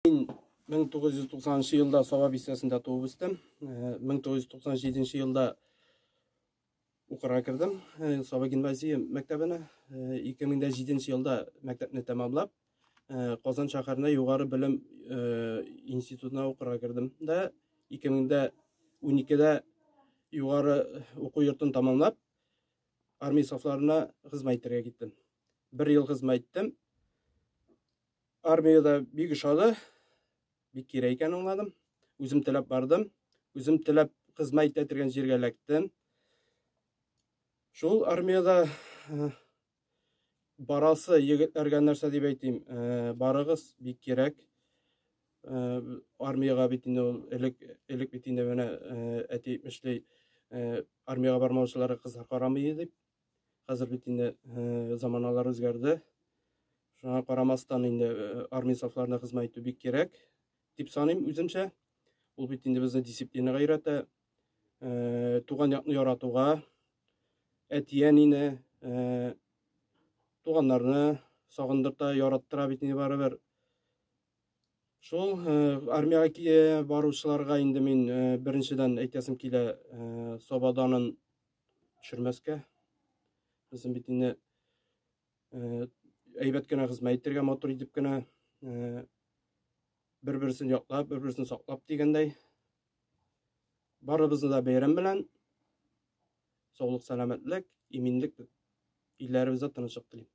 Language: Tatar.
Мин 1990 елда Саба бистәсендә туып үстем. 1997 елда укырга кердем Саба гимназия мәктәбенә. 2007 елда мәктәпне тәмамлап, Казан шәһәренә югары белем институтына укырга кердем дә 2012-дә югары уку йортын тәмамлап, армия сафларына хезмәт итәргә киттем. Бер ел хезмәт иттем. Армиядә бик ошады. Бик кирәк икәнен аңладым. Үзем теләп бардым. Үзем теләп хезмәт итә торган җиргә эләктем. Шул армиядә барасы егетләргә нәрсә дип әйтим? Барыгыз, бик кирәк. Армиягә бит инде ул элек элек бит инде менә әти әйтмешли, армиягә бармаучыларга кызлар карамый дип. Хәзер бит инде заманалар үзгәрде. Шуңа карамастан инде армия сафларында хезмәт итү бик кирәк дип саныйм үземчә. Ул бит инде безне дисциплинага өйрәтә, туган якны яратуга, әти-әнине, туганнарны сагындырта, яраттыра бит инде барыбер. Шул армиягә баручыларга инде мин беренчедән әйтәсем килә, Саба данын төшермәскә. Безнең бит инде әйбәт кенә хезмәт итәргә, матур итеп кенә, бер-берсен яклап, бер-берсен саклап дигәндәй. Барыбызны да бәйрәм белән, саулык, сәламәтлек, иминлек, илләребездә тынычлык телим.